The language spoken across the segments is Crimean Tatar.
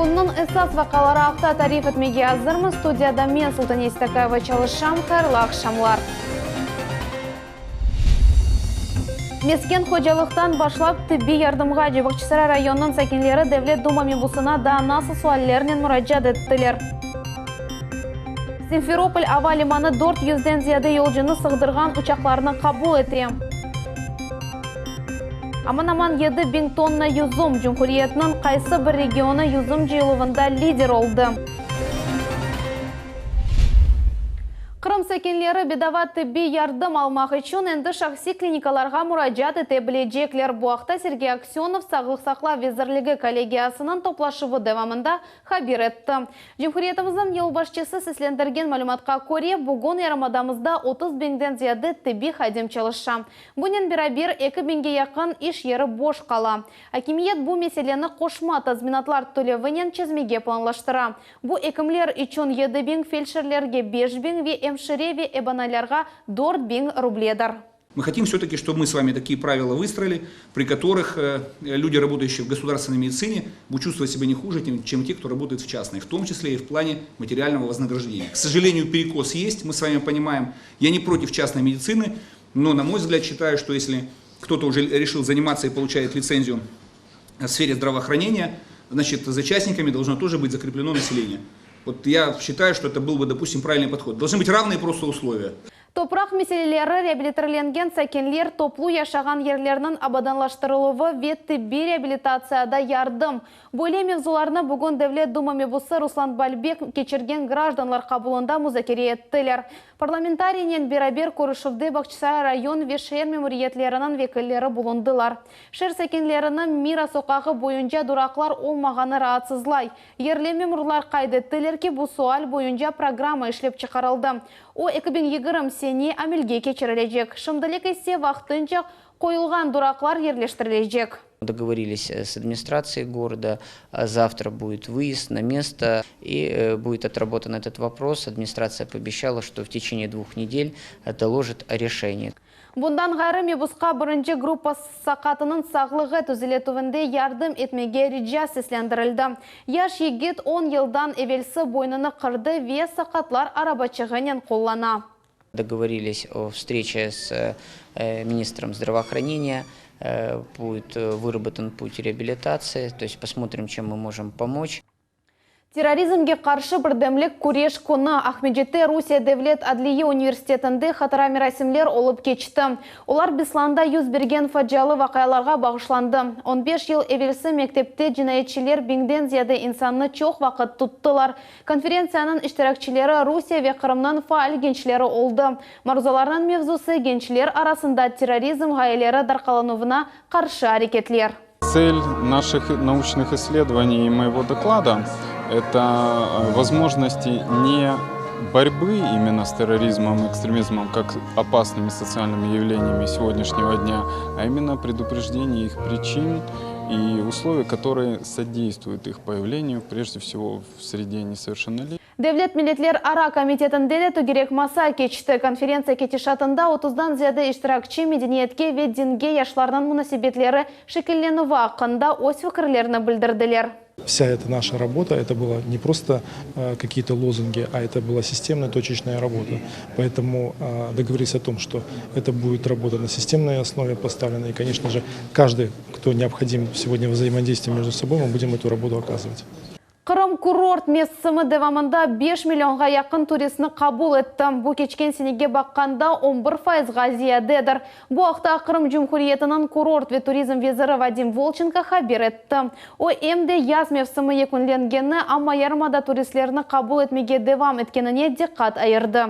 Künniñ esas vaqiaları aqta tarif etmege azırmız. Studiyada men, Sultane Stakayeva, çalışam. Hayırlı aqşamlar! Mesken hocalıqtan başlap tibbiy yardımğace Bağçasaray rayonınıñ sakinleri Devlet Duma mebusına daa nasıl suallernen muracaat ettiler? Simferopol ava limanı dört yüzden ziyade yolcunı sığdırğan uçaqlarnı qabul ete. Aman-aman 7000 tonna yüzüm, cumhuriyetniñ qaysı bir regionı yüzüm cıyıluvında lider oldı? Qırım sakinleri bedava tibbiy yardım almaq içün endi şahsiy klinikalarğa muracaat ete bilecekler. Bu aqta Sergey Aksönov Sağlıq saqlav vezirligi kollegiyasınıñ toplaşuvı devamında haber etti. Cumhuriyetimizniñ yolbaşçısı seslendirgen malümatqa köre, bugün yarımadamızda 30 biñden ziyade tibbiy hadim çalışa. Bunen beraber, eki biñge yaqın iş yeri boş qala. Akimiyet bu meseleni qoşma tazminatlar tölevinen çezmege planlaştıra. Bu ekimler içün 7000, feldşerlerge 5000 ve emşire ve ebanaylarğa 4000 rubledir. Мы хотим все-таки, чтобы мы с вами такие правила выстроили, при которых люди, работающие в государственной медицине, будут чувствовать себя не хуже, чем те, кто работает в частной, в том числе и в плане материального вознаграждения. К сожалению, перекос есть, мы с вами понимаем. Я не против частной медицины, но, на мой взгляд, считаю, что если кто-то уже решил заниматься и получает лицензию в сфере здравоохранения, значит, за частниками должно тоже быть закреплено население. Вот я считаю, что это был бы, допустим, правильный подход. Должны быть равные просто условия. Topraq meseleleri, reabilitirlengen sakinler, toplu yaşağan yerlerniñ abadanlaştırıluvı ve tibbiy reabilitatsiyada yardım, böyle mevzularnı bugün Devlet Duma mebusı Ruslan Balbek keçirgen grajdanlar qabulında muzakere ettiler. Parlamentariynen beraber körüşüvde Bağçasaray rayon ve şeer memuriyetleriniñ vekilleri bulundılar. Şeer sakinlerini Mira soqağı boyunca duraqlar olmağanı raatsızlay. Yerli memurlar qayd ettiler ki, bu sual boyunca programma işlep çıqarıldı. O, 2020 sene amelge keçirilecek. Şimdilik ise vaqtınca qoyulğan duraqlar yerleştirilecek. Договорились с администрацией города, завтра будет выезд на место и будет отработан этот вопрос. Администрация пообещала, что в течение двух недель доложит о решении. Bundan ğayrı mebusqa birinci gruppa saqatınıñ sağlığı tüzeletüvinde yardım etmege rica seslendirildi. Yaş yigit on yıldan evelsi boynunı qırdı ve saqatlar arabaçığınen qullana. Договорились о встрече с министром здравоохранения, будет выработан путь реабилитации, то есть посмотрим, чем мы можем помочь. Terrorizmge qarşı birdemlik küreş künü Aqmescitte Rusiye devlet adliye universitetinde hatıra merasimler olıp keçti. Olar Beslanda yüz bergen facialı vaqialarğa bağışlandı. On beş yıl evelsi mektepte cinayetçiler biñden ziyade insannı çoq vaqıt tuttılar. Konferentsiyanıñ iştirakçileri Rusiye ve Qırımnıñ faal gençleri oldı. Maruzalarnıñ mevzusı, gençler arasında terrorizm ğayeleri darqalanuvına qarşı areketler. Цель наших научных исследований и моего доклада – это возможности не борьбы именно с терроризмом и экстремизмом как опасными социальными явлениями сегодняшнего дня, а именно предупреждение их причин и условий, которые содействуют их появлению, прежде всего в среде несовершеннолетних. Devlet milletlerara komitetinde de tögerek masa keçti. Konferentsiya ketişatında otuzdan ziyade iştirakçi medeniyetke ve dinge yaşlarnıñ munasebetleri şekillenüvi aqqında öz fikirlerini bildirdiler. Вся эта наша работа, это было не просто какие-то лозунги, а это была системная точечная работа. Поэтому договорились о том, что это будет работа на системной основе поставлена. И, конечно же, каждый, кто необходим сегодня в взаимодействии между собой, мы будем эту работу оказывать. Qırım kurort mevsimi devamında beş millionğa yaqın turistni qabul etti. Bu keçken senege baqqanda on bir fayızğa ziyadedir. Bu aqta Qırım Cumhuriyetiniñ kurort ve turizm veziri Vadim Volçenko haber etti. O, em de yaz mevsimi yekünlengeni, amma yarımada turistlerni qabul etmege devam etkenine diqqat ayırdı.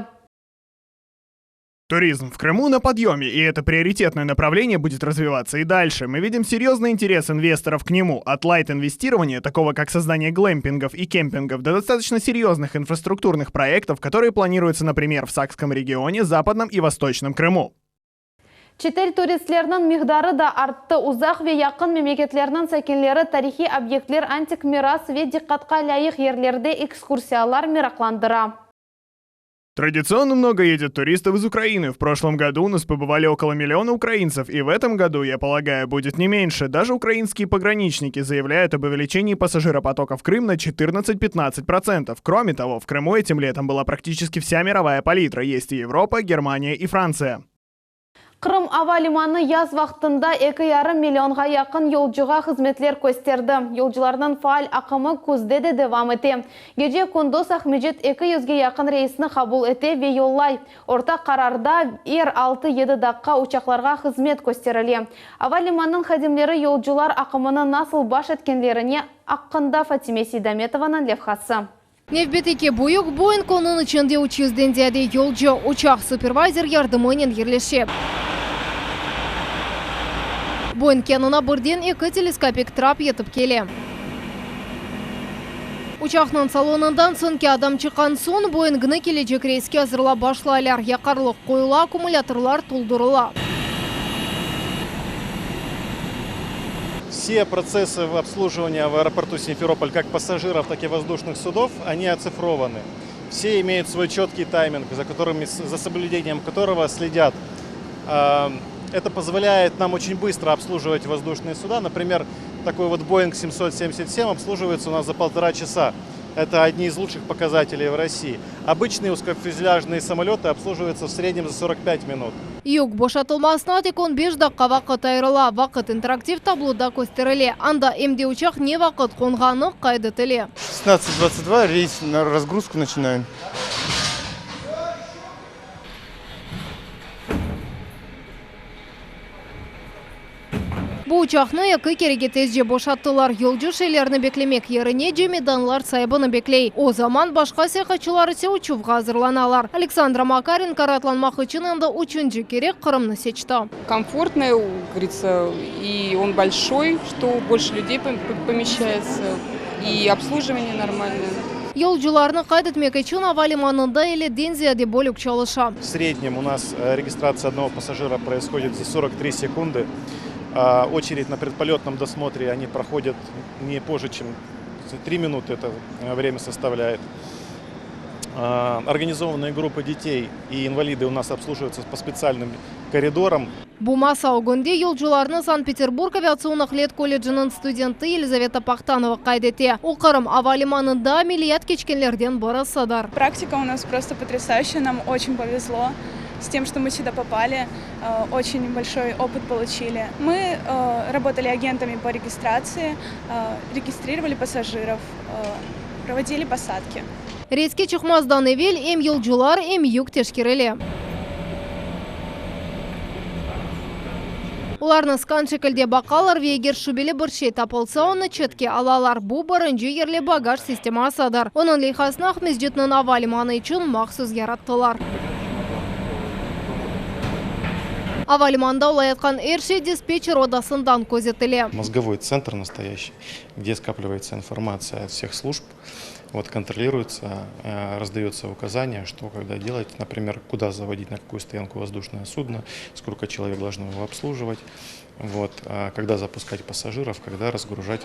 Туризм в Крыму на подъеме, и это приоритетное направление будет развиваться и дальше. Мы видим серьезный интерес инвесторов к нему. От лайт-инвестирования, такого как создание глэмпингов и кемпингов, до достаточно серьезных инфраструктурных проектов, которые планируются, например, в Сакском регионе, Западном и Восточном Крыму. Çetel turistlerniñ miqdarı da arttı. Uzaq ve yaqın memleketlerniñ sakinleri tarihiy obyektler, antik miras ve diqqatqa lâyıq yerlerde ekskursiyalar meraqlandıra. Традиционно много едет туристов из Украины. В прошлом году у нас побывали около миллиона украинцев, и в этом году, я полагаю, будет не меньше. Даже украинские пограничники заявляют об увеличении пассажиропотока в Крым на 14-15%. Кроме того, в Крыму этим летом была практически вся мировая палитра. Есть и Европа, Германия и Франция. Qırım ava limanı yaz vaqtında eki yarım millionğa yaqın yolcuğa hızmetler kösterdi. Yolcularnıñ faal aqımı küzde de devam ete. Gece-kündüz Aqmescit eki yüzge yaqın reysni qabul ete ve yollay. Orta qararda er altı-yedi daqqa uçaqlarğa hızmet kösterile. Ava limanınıñ hadimleri yolcular aqımını nasıl baş etkenlerine aqqında Fatime Seydametovanıñ levhası. Nevbetteki büyük Boeing onıñ içinde üç yüzden ziyade yolcu, uçaq supervayzer yardımınen yerleşe. Boeing yanına birden eki teleskopik trap yetip kele. Uçaqnıñ salonından soñki adam çıqqan soñ, Boeingni kelecek reyske azırlap başlaylar, yaqarlıq qoyula, akkumulâtorlar toldurıla. Все процессы обслуживания в аэропорту Симферополь как пассажиров, так и воздушных судов, они оцифрованы. Все имеют свой четкий тайминг, за, которыми, за соблюдением которого следят. Это позволяет нам очень быстро обслуживать воздушные суда. Например, такой вот Boeing 777 обслуживается у нас за полтора часа. Это одни из лучших показателей в России. Обычные узкофюзеляжные самолеты обслуживаются в среднем за 45 минут. Yük boşatılmasına tek on beş daqqa vaqıt ayırıla. Vaqıt interaktiv tabloda kösterile. Anda em de uçaq ne vaqıt qonğanı qayd etile. 16:22 рейс на разгрузку начинаем. Bu uçaqnı eki kerege tezce boşattılar. Yolcu şeylerni beklemek yerine cemidanlar saibini bekley. O zaman başqa seyahatçılar ise uçuvğa azırlanalar. Aleksandra Makarenko raatlanmaq içün endi üçünci kere Qırımnı seçti. Komfortный, как говорится, и он большой, что больше людей помещается, и обслуживание нормальное. Yolcularnı qayd etmek içün ava limanında elliden ziyade bölük çalışa. В среднем у нас регистрация одного пассажира происходит за 43 секунды. Очередь на предполетном досмотре они проходят не позже, чем 3 минуты это время составляет. Организованные группы детей и инвалиды у нас обслуживаются по специальным коридорам. Bu masa ögünde yolcularnı Sankt-Peterburg aviatsion naqliyat kolleciniñ studenti Yelizaveta Pahtanova qayd ete. O, Qırım ava limanında ameliyat keçkenlerden birisidir. Практика у нас просто потрясающая, нам очень повезло с тем, что мы сюда попали, очень большой опыт получили. Мы работали агентами по регистрации, регистрировали пассажиров, проводили посадки. Reyske çıqmazdan evel em yolcular, em yük teşkerile. Olarnı skan şekilde baqalar ve eger şübeli bir şey tapılsa, onı çetke alalar. Bu, birinci yerli bagaj sistemasıdır. Onıñ leyhasını Aqmescitniñ ava limanı içün mahsus yarattılar. Ava limanında olayatqan er şey dispetçer odasından közetile. Mozgovoy tsentr nastoyashchiy, gde skapливается информация от всех служб, вот, контролируется, раздается указания, что когда делать, например, куда заводить, на какую стоянку воздушное судно, сколько человек должно его обслуживать, вот, когда запускать пассажиров, когда разгружать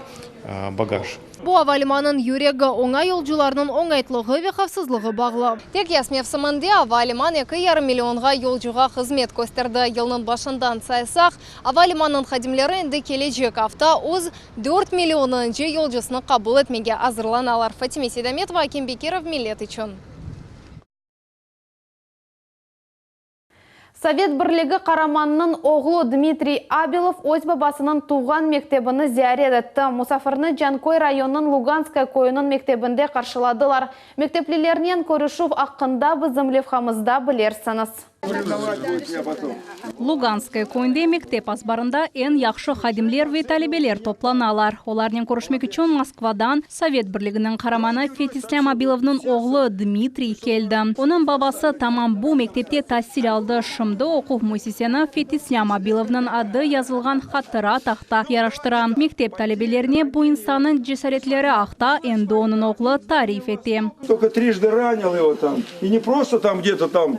багаж. Bu ava limanınıñ yüregi, oña yolcularnıñ oñaytlığı ve havfsızlığı bağlı. Tek yaz mevsiminde ava liman eki yarım millionğa yolcuğa hızmet kösterdi. Yılnıñ başından saysaq, ava limanınıñ hadimleri endi kelecek afta öz dört millionıncı yolcusını qabul etmege azırlanalar. Fatime Seydametova, Akim Bekirov, Millet içün. Sovet Birligi Qaramanınıñ oğlu Dmitriy Abelov öz babasınıñ tuvğan mektebini ziyaret etti. Musafirni Canköy rayonınıñ Luganskaya köyüniñ mektebinde qarşıladılar. Mekteplilernen körüşüv aqqında bizim levhamızda bilersiñiz. Luganskaya köyünde mektep azbarında eñ yahşı hadimler ve talebeler toplanalar. Olarnen körüşmek içün Moskvadan Sovet Birliginiñ Qaramanı Fetislâm Abilovnıñ oğlu Dmitriy keldi. Onıñ babası tamam bu mektepte tasil aldı. Şimdi oquv müessiseni Fetislâm Abilovnıñ adı yazılğan hatıra tahta yaraştıra. Mektep talebelerine bu insannıñ cesaretleri aqta endi onıñ oğlu tarif ete. Tolko trijdı ranil ego tam, i ne prosto tam gde-to tam,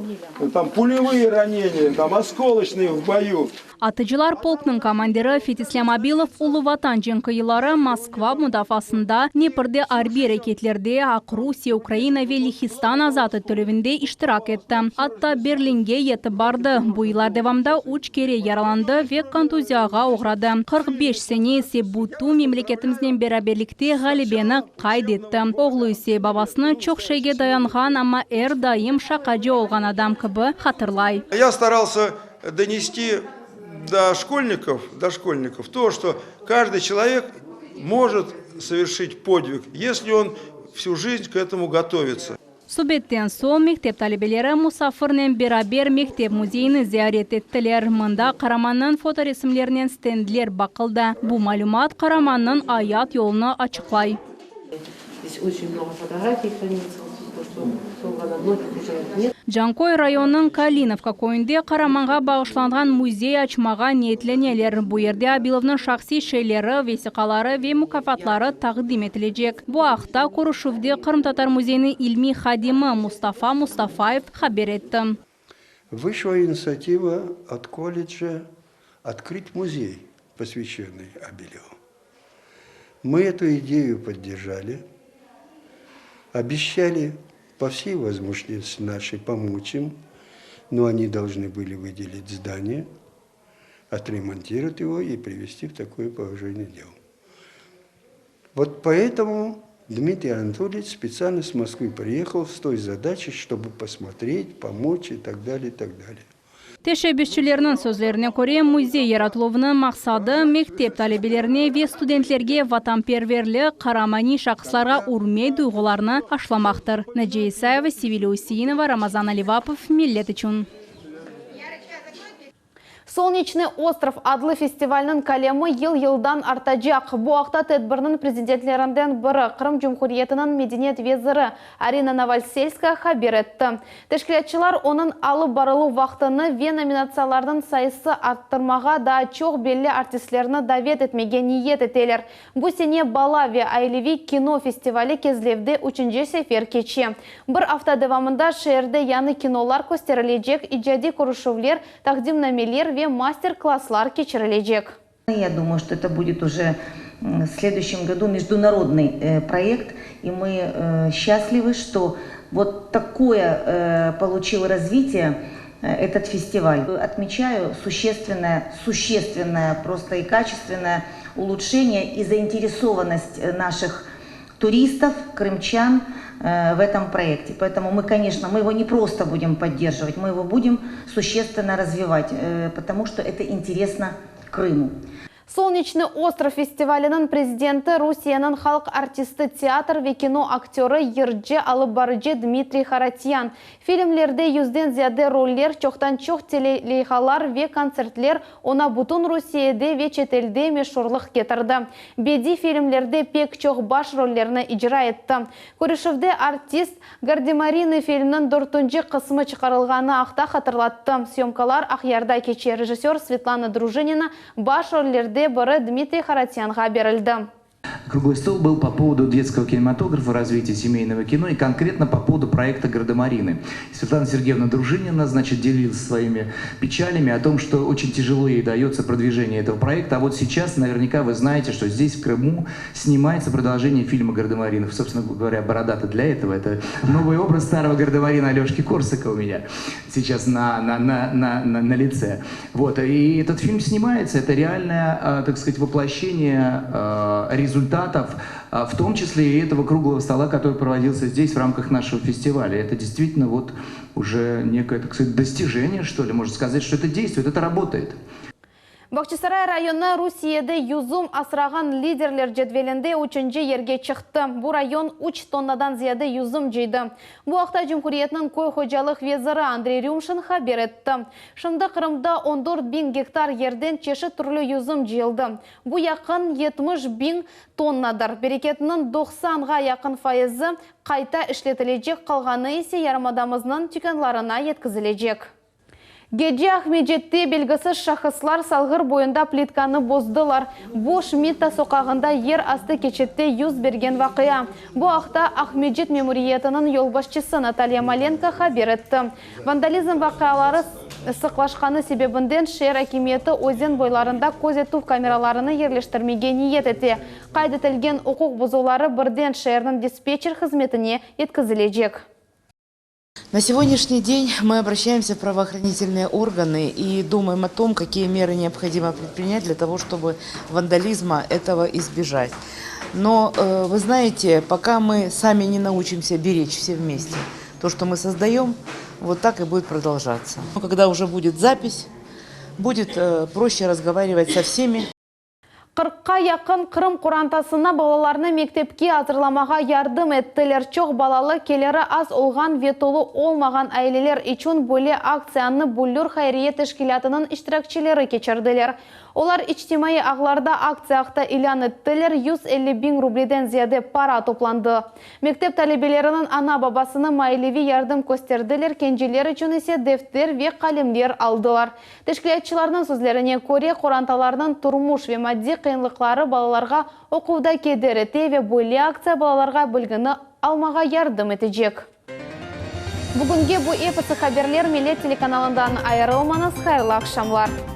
tam pulevıye raneniya, tam oskoloçnıye v boyu. Atıcılar polknıñ komandiri Fetislâm Abilov Ulu Vatan cenki yılları Moskva mudafaasında, Dneprde arbiy areketlerde, Aqrusiye, Ukraina ve Lehistan azat etilüvinde iştirak etti. Atta Berlinge yetip bardı. Bu yıllar devamında üç kere yaralandı ve kontuziyağa oğradı. 45 sene ise bütün memleketimiznen beraberlikte ğalebeni qayd etti. Oğlu ise babasını çoq şeyge dayanğan, amma er daim şaqacı olğan adam kibi hatırlay. Я старался донести до школьников, до школьников то, что каждый человек может совершить подвиг, если он всю жизнь к этому готовится. Subetten soñ mektep talebeleri musafirnen beraber mektep müzeyini ziyaret ettiler. Mında qaramannıñ fotoresimlerinen stendler baqıldı. Bu malümat qaramannıñ ayat yolunı açıqlay. Здесь очень много фотографий хранится, то, что многих уже нет. Canköy rayonınıñ Kalinovka köyünde qaramanğa bağışlanğan müzey açmağa niyetleneler. Bu yerde Abilovnıñ şahsiy şeyleri, vesiqaları ve mukâfatları taqdim etilecek. Bu aqta körüşüvde Qırımtatar müzeyiniñ ilmiy hadimi Mustafa Mustafayev haber etti. Вышла инициатива от колледжа открыть музей, посвященный Абилеву. Мы эту идею поддержали, обещали по всей возможности нашей помочь им, но они должны были выделить здание, отремонтировать его и привести в такое положение дел. Вот поэтому Дмитрий Анатольевич специально с Москвы приехал с той задачей, чтобы посмотреть, помочь и так далее, и так далее. Teşebbüsçilerniñ sözlerine köre, müzey yaratıluvınıñ maqsadı mektep talebelerine ve studentlerge vatanperverlik, qaramaniy şahıslarğa ürmet duyğularını aşlamaqtır. Naciye İsayeva, Sevilâ Üseinova, Ramazan Alivapov, Millet içün. Solneçnıy ostrov adlı festivalniñ kölemi yıl-yıldan artacaq. Bu aqta tedbirniñ prezidentlerinden biri, Qırım Cumhuriyetiniñ medeniyet veziri Arina Novoselskaya haber etti. Teşkilâtçılar onıñ alıp barıluv vaqtını ve nominatsiyalarnıñ sayısı arttırmağa, daa çoq belli artistlerni davet etmege niyet eteler. Bu sene bala ve aileviy kino festivali Kezlevde üçünci sefer keçe. Bir afta devamında şeerde yañı kinolar kösterilecek, icadiy körüşüvler, taqdimnameler ve master-klasslar keçirilecek. Я думаю, что это будет уже в следующем году международный э, проект, и мы э, счастливы, что вот такое э, получил развитие этот фестиваль. Отмечаю существенное, существенное просто и качественное улучшение и заинтересованность наших туристов, крымчан в этом проекте. Поэтому мы, конечно, мы его не просто будем поддерживать, мы его будем существенно развивать, потому что это интересно Крыму. Солнечный остров festivaliniñ prezidenti Rusiyeniñ halq artisti, teatr ve kino aktörı, yırcı, alıp barıcı Dmitriy Haratyan. Filmlerde yüzden ziyade roller, çoqtan-çoq teleleyhalar ve kontsertler oña bütün Rusiyede ve çetelde meşurlıq ketirdi. Bediy filmlerde pek çoq baş rollerni icra etti. Körüşüvde artist Gardemarinı filminiñ dörtünci qısmı çıqarılğanı aqta hatırlattı. Syomkalar Aqyarda keçe. Rejissör Svetlana Drujinina baş rollerde biri Dmitriy Haratyanğa berildi. Круглый стол был по поводу детского кинематографа, развития семейного кино и конкретно по поводу проекта «Гардемарины». Светлана Сергеевна Дружинина, значит, делилась своими печалями о том, что очень тяжело ей дается продвижение этого проекта. А вот сейчас, наверняка, вы знаете, что здесь, в Крыму, снимается продолжение фильма «Гардемаринов». Собственно говоря, борода-то для этого. Это новый образ старого гардемарина Алешки Корсака у меня сейчас на, на, на, на, на, на лице. Вот. И этот фильм снимается, это реальное, а, так сказать, воплощение а, результатов, а, в том числе и этого круглого стола, который проводился здесь в рамках нашего фестиваля. Это действительно вот уже некое, так сказать, достижение, что ли, можно сказать, что это действует, это работает. Bağçasaray rayonı Rusiyede yüzüm asrağan liderler cedvelinde üçünci yerge çıqtı. Bu rayon 3 tonnadan ziyade yüzüm cıydı. Bu aqta Cumhuriyetniñ köy hocalıq veziri Andrey Rümşin haber etti. Şimdi Qırımda 14 biñ gektar yerden çeşit türlü yüzüm cıyıldı. Bu yaqın 70 biñ tonnadır. Bereketniñ 90-ğa yaqın fayızı qayta işletilecek, qalğanı ise yarımadamıznıñ tükânlarına yetkizilecek. Gece Aqmescitte belgisiz şahıslar Salğır boyunda plitkanı bozdılar. Bu, Şmitta soqağında yer astı keçitte yüz bergen vaqia. Bu aqta Aqmescit memuriyetiniñ yolbaşçısı Natalya Malenko haber etti. Vandalizm vaqiaları sıqlaşqanı sebebinden şeer akimiyeti özen boylarında közetüv kameralarını yerleştirmege niyet ete. Qayd etilgen uquq bozuvları birden şeerniñ dispetçer hızmetine yetkizilecek. На сегодняшний день мы обращаемся в правоохранительные органы и думаем о том, какие меры необходимо предпринять для того, чтобы вандализма этого избежать. Но, э, вы знаете, пока мы сами не научимся беречь все вместе то, что мы создаем, вот так и будет продолжаться. Но когда уже будет запись, будет э, проще разговаривать со всеми. Qırqqa yaqın Qırım qorantasına balalarnı mektepke azırlamağa yardım ettiler. Çoq balalı, keliri az olğan ve tolu olmağan aileler içün böyle aktsiyanı Büllür hayriye teşkilâtınıñ iştirakçileri keçirdiler. Olar içtimaiy ağlarda aktsiya aqta ilân ettiler, 150 biñ rubleden ziyade para toplandı. Mektep talebeleriniñ ana-babasına maileviy yardım kösterdiler, kenceler içün ise defter ve qalemler aldılar. Teşkilâtçılarnıñ sözlerine köre, qorantalarnıñ turmuş ve maddiy qıyınlıqları balalarğa oquvda keder ete ve böyle aktsiya balalarğa bilgini almağa yardım etecek. Bugünge bu episi haberler, Millet telekanalından ayırılmañız, hayırlı aqşamlar!